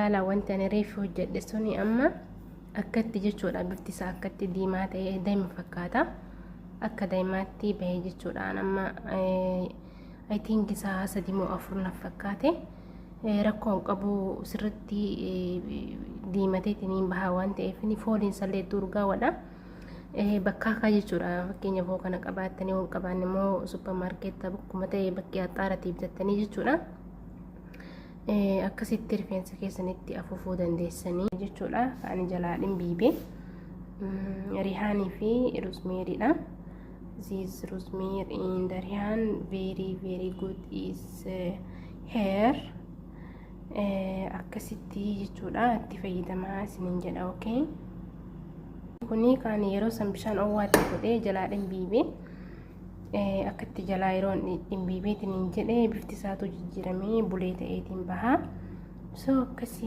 Haala wanti ani reefu hojjedhe suni amma akkatti jechuudha. Bifti isaa akkatti diimaa ta'ee daa'ima fakkaata. Akka daa'imaatti bahee jechuudha. Amma I think isaa 3 moo 4 na fakkaate. Rakkoon qabu, sirritti diimateetiin bahaa waan ta'eef fooliin sallee urgaawwadha. Bakka jechuudha. Fakkeenyaaf hoo kana qabaattanii, hoo qabaanne immoo supermarket bakkuma ta'e bakkee axxaaratii bitattanii jechuudha. Akkasitti rifeensa keessanitti afuufuu dandeessanii jechuudha. Ani jalaa dhimbiibe rihaanii fi rosemarydha. This rosemary and the rihan very very good is hair. Akkasitti jechuudha, itti fayyadamaa isiniin jedha. Okay. Kuni kan yeroo san bishaan owwaatti godhee jalaa dhimbiibe. Akkatti jalaa yeroo dhimbiibeetiin jedhee bifti isaatu jijjiiramee bulee ta'eetiin baha. So akkasii.